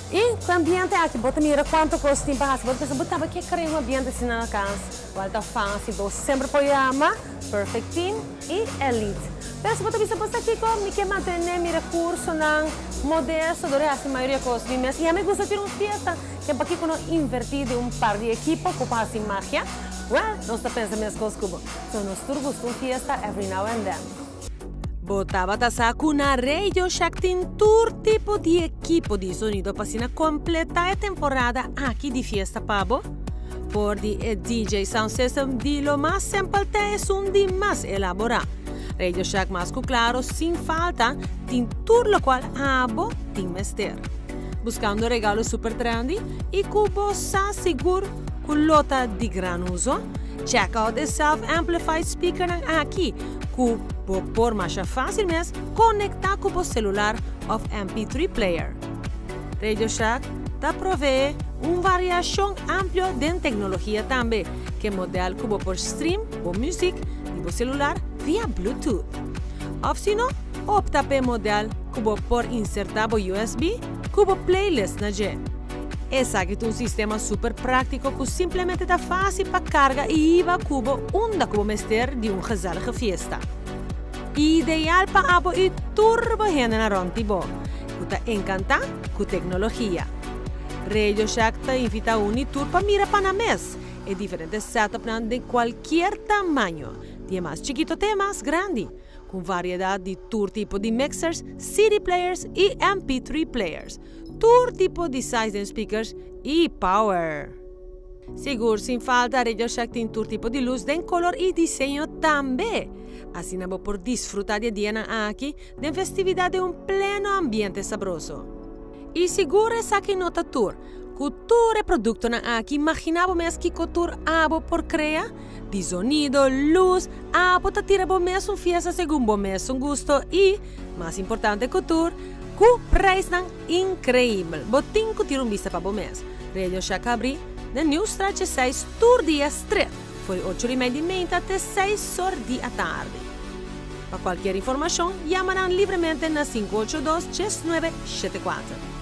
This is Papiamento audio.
I ku ambiente aki bo ta mira kuantu kos tin pa hasi. Bo ta pensa bo tabata ke krea un ambiente asina na kas. Wèl ta fásil, bo semper por yama Perfect Team i Elite. Pero si bo ta bisa bo sa kiko, mi ke mantené mi rekursonan modesto dor di hasi mayoria kos mi mes i ami gusta tira un fiesta, ke pakiko no invertí den un par di ekipo ku por hasi magia? Wèl, nos ta pensa meskos ku bo. So nos tur gusta un fiesta every now and then. Bo tabata sa ku na Radio Shack tin tur tipo di ekipo di sonido pa asina kompletá e temporada aki di fiesta pa bo? For di e DJ sound system di lo mas sempel te esun di mas elaborá. Radio Shack mas ku klaro sin falta tin tur lokual abo tin mester. Buskando regalo super trendy i ku bo sa sigur ku lo ta di gran uso? Check out e self-amplified speakernan aki ku bo por masha fásil mes konektá ku bo selular òf MP3 player. Radio Shack ta proveé un variashon amplio den teknologia tambe, ku e modèl ku bo por stream bo muzik di bo selular via Bluetooth. Òf si no, opta pa e modèl ku bo por insertá bo USB ku bo playlist na dje. Esaki ta un sistema super práktiko ku simplemente ta fásil pa karga i hiba ku bo unda ku bo mester di un gezellige fiesta. Ideal pa abo i tur bo hendenan rònt di bo ku ta enkantá ku teknologia. Radio Shack ta invitá un i tur pa mira pa nan mes e diferente setupnan den kualkier tamaño, di e mas chikito te e mas grandi, ku un variedat di tur tipo di mixers, CD players i MP3 players. Tur tipo di size den speakers y power. Sigur sin falta Radio Shack tin tur tipo di luz den color y diseño tambe. Asina bo por disfruta di e dianan aki den festividad den un pleno ambiente sabroso. Y sigur esaki no ta tur. Cu tur e productonan aki imagina bo mes kico tur abo por crea? Di zonido, luz, abo ta tira bo mes un fiesta segun bo mesun gusto y, mas importante cu tur, Ku prijsnan inkreibel. Bo tin ku tira un bista pa bo mes. Radio Shack habrí na Nieuwstraatje seis tur dia stret, for di ocho di mei di meinta te seis or di atardi. Pa kualkier informashon, yama nan libremente na 582 1974.